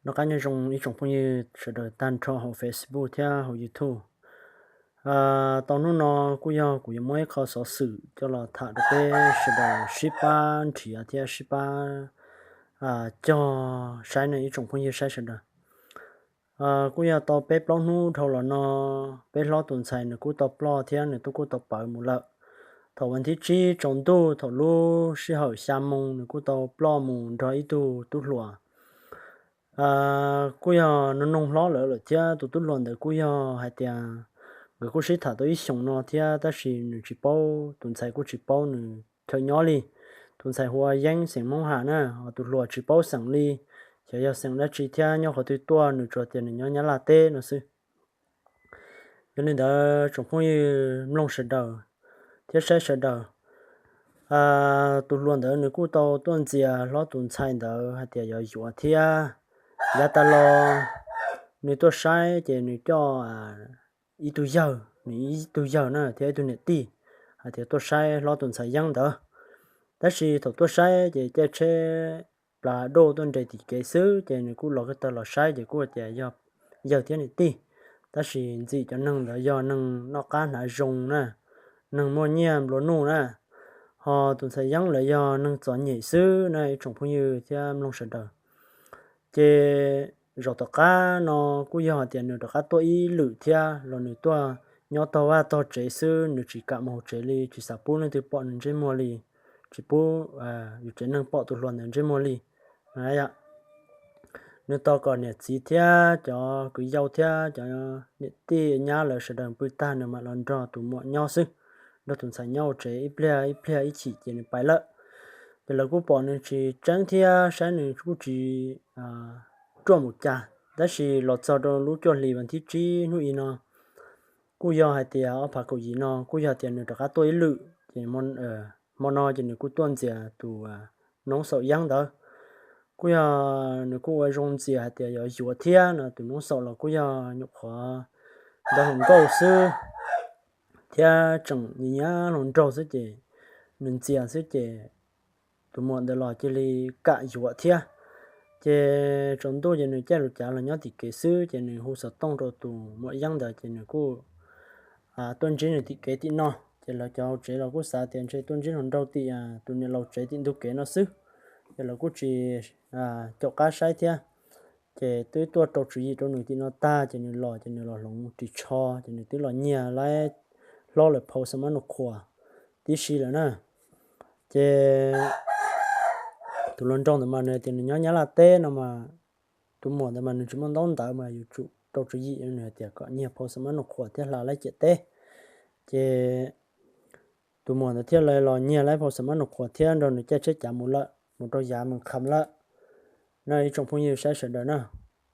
Noj qab nyob zoo ib tsoom phooj ywg sawv daws tag nrho hauv Facebook thiab hauv YouTube. Tau hnub no kuj yog kuv yuav muab ib qho xov xwm coj los tham rau peb sawv daws sib pab nrhiav thiab sib pab cog saib no ib tsoom phooj ywg saib sawv daws. Kuj yog tau peb plaub hnub dhau los no, peb hlob tus ntxhais nws kuj tau ploj thiab nws twb kuj tau pawv mus lawm. Thaum vas thib tsib tsaus ntuj thaum lub sij hawm xya moo nws kuj tau ploj mus nrog ib tug tub hluas. Kuj yog noog noog hlob lawv lawm thiab tus tub hluas ntawd kuj yog hais tias nkawd kuj sib tham tau ib xyoos no thiab tab sis nws tsis paub, tus ntxhais kuj tsis paub nws chaw nyob li. Tus ntxhais hu ua Yeeb xeem Hmoob Ham na, ho tus hluas tsis paub xeem li, xyov yog xeem dab tsi thiab nyob qhov twg tuaj, nws tsuas tias nws nyob Nyab Laj teb no xwb. Yog li ntawd tsoom phooj ywg mloog sawv daws thiab saib sawv daws, tus hluas ntawd nws kuj tau tuaj ntxias hlob tus ntxhais ntawd hais tias yuav yuav thiab. Yav tas los nws tuaj saib ces nws coj ib tug yawg, nws ib tug yawg na thiab ib tug niam tij hais tias tuaj saib hlob tus ntxhais Yeeb ntawd. Tab sis thaum tuaj saib ces caij tsheb plas doj tuaj nres tim kev xwb ces nws kuj los ko taw los saib ces kuj tias yog yawg thiab niam tij. Tab sis ntxim cov neeg ntawd yog neeg noj qab hnav zoo na, neeg muaj nyiaj nplua nuj na, ho tus ntxhais Yeeb lawv yog neeg txom nyem xwb na ib tsoom phooj ywg thiab mloog sawv daws. Ces zaum tom qab no kuj yog hais tias nws rov qab tuaj ib lwm thiab los nws tuaj nyob tog vaj tog tsev xwb, nws tsis kam mus hauv tsev li, tsis xav pub leej twg pom nws ntsej muag li, tsis pub yus tsev neeg pom tus hluas ntawd ntsej muag li. Nws tos kom niam txiv thiab cov kwv yau thiab cov niam tij nyab lawv sawv daws pw tag nws mam los nrog tus muam nyob xwb, nrog tus ntxhais nyob hauv tsev ib pliag ib pliag ib chim ces nws pais lawm. Ces lawv kuj pom nws tsis tseeb thiab saib nws kuj tsis ruaj mus cas, tab sis los txog rau lub cuaj hlis vas thib tsib hnub i no kuj yog hais tias ob phav kaum yim no kuj yog tias nws rov qab tuaj ib lwm ces hmo no ces nws kuj tuaj ntxias tus noob xaum Yeeb ntawd. Kuj yog nws kuj ua zoo ntxias hais tias yuav yuav thiab no, tus noob xaum los kuj yog nyuam qhuav ntawd hluas nkauj xwb thiab tseem nyiam hluas nraug xwb ces nws ntxias xwb ces tus muam ntawd los cia li kam yuav thiab. Ces tsaus ntuj ces nws caij lus cav los nyob tim kev xwb ces nws hu xov tooj rau tus muam Yeeb ntawd ces nws kuj tuaj ntsib nws tim kev tim no. Ces lawv cov hauv tsev los kuj xav tias ntshe tuaj ntsib hluas nraug tim tus niam laus tsev tim ntug kev no xwb, ces lawv kuj tsis caum qab saib thiab. Ces twb tuaj rau tswv yim rau nws tim no tag ces nws los ces nws los hloov ris tsho ces nws twb los nyiag laib hlob lawv phau xa mab nus qhuas tib si lawm na. Ces tus hluas nraug ntawd mas nws tias nws nyob Nyab Laj teb no mas tus muam ntawd mas nws tsis muaj ntaub ntawv mas yuav tsum rau tswv yim, nws hais tias kom nyiag phau xa mab nus qhuas thiab hla laib ciam teb. Ces tus muam ntawd thiaj li los nyiag laib phau xa mab nus qhuas thiab nrog nws caij tsheb cav mus lawm, mus rau yav Mees Kham lawm. No ib tsoom phooj ywg saib sawv daws na,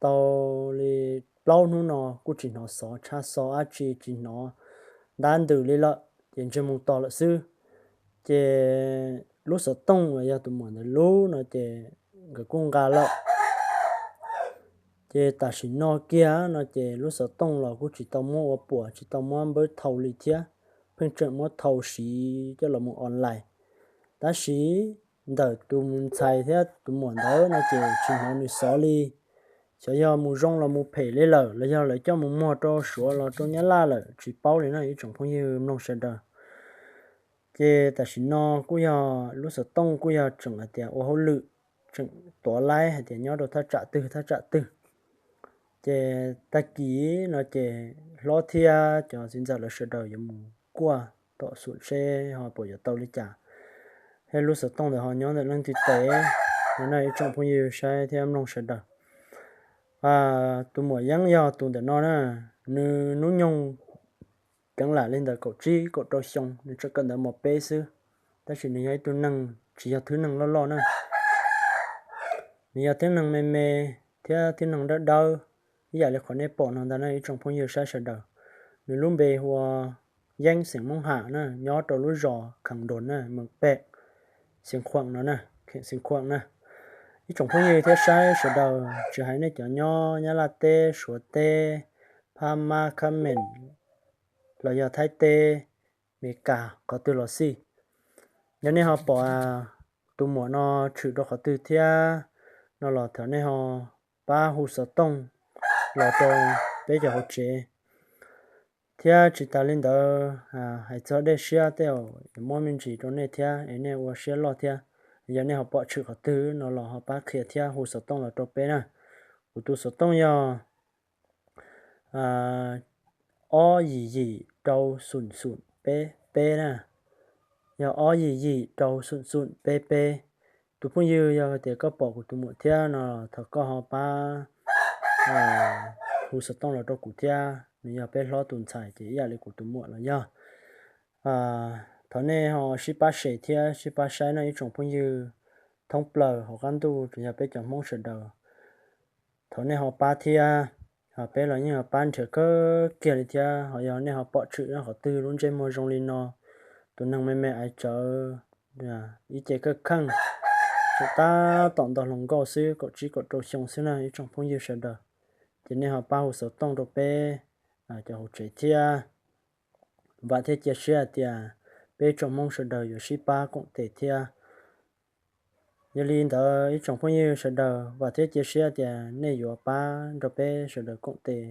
tau li plaub hnub no kuj tsis hnov xov tshaj xov dab tsi, tsis hnov ntab ntws li lawm ces ntsej muag to lawm xwb. Ces lub xov tooj uas yog tus muam ntawd lub no ces nkawd kuj nqa lawm. Ces tam sim no kiag no ces lub xov tooj los kuj tsis tau muab ua puas, tsis tau muab npawb thau li thiab, pheej tseem muab thau siv coj los mus online. Tab sis ntawm tus mus ntxhais thiab tus muam ntawd no ces tsis hnov nws xov li. Xyov yog mus zoo los mus phem li lawm los yog lawv coj mus muag rau Suav los rau Nyab Laj lawm tsis paub li no ib tsoom phooj ywg mloog sawv daws. Ces tam sim no kuj yog lub xov tooj kuj yog tseem hais tias ua hauj lwm, tseem tuav laib hais tias nyob rau thaj tsam twg thaj tsam twg. Ces tag kis no ces hlob thiab cov txiv ntxawm lawv sawv daws yuav mus kuaj tom xum seb ho puas yuav tau li cas, thiab lub xov tooj ntawd ho nyob ntawm leej twg tes. No ib tsoom phooj ywg saib thiab mloog sawv daws, tus muam Yeeb yog tus ntawm no na, nws hnub nyoog keev lam li ntawm kaum tsib kaum rau xyoo, nws tseem kawm ntawv mos peb xwb, tab sis nws yog ib tug neeg tsis yog thwb neeg loj loj na. Nws yog thwb neeg me me thiab thwb neeg dawb dawb, ib yam li qhov nej pom no ntag na ib tsoom phooj ywg saib sawv daws. Nws lub npe hu ua Yeeb xeem Moob Ham na, nyob rau lub zos Kham Nroos na, Mees Pem, Xeev Khuam no, Xeev Khuam na. Ib tsoom phooj ywg thiab saib sawv daws, tsis hais nej cov nyob Nyab Laj teb, Suav teb, Phab Mab, Khab Mem, los yog Thaib teb, Mes Kas, qhov twg los xij, yog nej ho pom tus muam no tshwm rau qhov twg thiab no los thov nej ho pab hu xov tooj los rau peb cov hauv tsev. Thiab tsis tas li ntawd, hais txog dej siab tej zaum yuav muab me ntsis rau nej thiab es nej ua siab loj thiab. Yog nej ho pom tshwm qhov twg no los ho pab qhia thiab hu xov tooj los rau peb na. Kuv tus xov tooj yog ob yim yim rau xum xum peb peb na. Yog ob yim yim rau xum xum peb peb. Tus phooj ywg, yog tias koj pom kuv tus muam thiab no, thov koj ho pab hu xov tooj los rau kuv thiab. Nws yog peb hlob tus ntxhais ces ib yam li kuv tus muam los yog. Thov nej ho sib pab share thiab sib pab saib no ib tsoom phooj ywg thoob plaws hauv qab ntuj, tsuas yog peb cov Hmoob sawv daws. Thov nej ho pab thiab. Peb los yeej ho pab nrhiav kawg kiag li thiab. Ho yog nej ho pom tshwm qhov twg lub ntsej muag zoo li no, tus neeg me me aiv tsawv, ib ce kawg kheej, tseem tab tom nto hluas nkauj xwb, kaum tsib kaum rau xyoo xwb na ib tsoom phooj ywg sawv daws, ces nej ho pab hu xov tooj rau peb cov hauv tsev thiab. Vam thiab cia siab hais tias peb tsoom Hmoob sawv daws yuav sib pab koom tes thiab. Yog li ntawd ib tsoom phooj ywg sawv daws, vam thiab cia siab tias nej yuav pab nrog peb sawv daws koom tes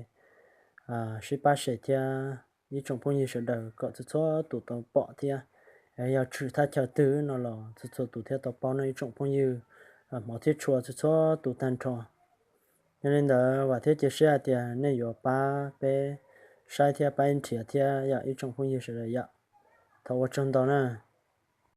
sib pab share thiab ib tsoom phooj ywg sawv daws kom txhua txhua tus tau pom thiab. Yog tshwm thaj chaw twg no los txhua txhua tus thiaj tau paub no ib tsoom phooj ywg, hmov thiab tshua txhua txhua tus tag nrho. Yog li ntawd vam thiab cia siab hais tias nej yuav pab peb saib thiab pab nrhiav thiab yom ib tsoom phooj ywg sawv daws yom. Thov ua tsaug ntau na.